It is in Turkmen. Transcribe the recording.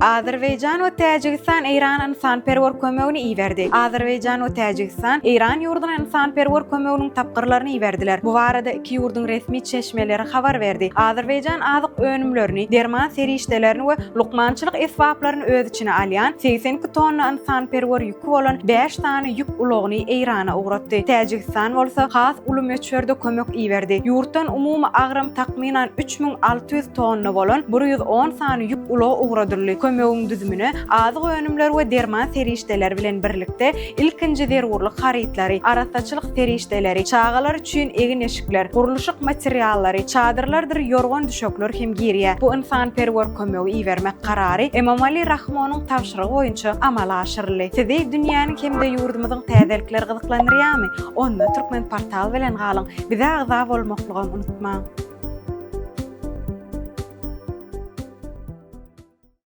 Azerbaýjan we Täjigistan Eýrana ynsanperwer kömegini iberdi. Azerbaýjan we Täjigistan Eýran ýurduna ynsanperwer kömeginiň tapgyrlaryny iberdiler. Bu barada iki ýurduň resmi çeşmeleri habar berdi. Azerbaýjan azyk önümlerini, derman serişdelerini we lukmançylyk esbaplaryny öz içine alýan 82 tonna ynsanperwer ýüki bolan bäş sany ýük ulagyny Eýrana ugratdy. Täjigistan bolsa has uly möçberde kömek iberdi. Ýurtdan umumy agram takmynan 3600 tonna bolan 110 sany ýük ulagy ugradyldy. Kömegiň düzümine azyk önümleri we derman serişdeleri bilen birlikde ilkinji zerurlyk harytlary, arassaçylyk serişdeleri, çagalar üçin egin-eşikler, gurluşyk materiallary, çadyrlardyr ýorgan-düşekler hem girýär. Bu ynsanperwer kömegi ibermek karary Emomali Rahmonyň tabşyrygy boýunça amala aşyryldy. Sizi dünýäniň hem-de ýurdumyzyň täzelikleri gyzyklandyrýarmy? Onda Turkmenportal bilen galyň! Bize agza bolmaklygam unutmaň!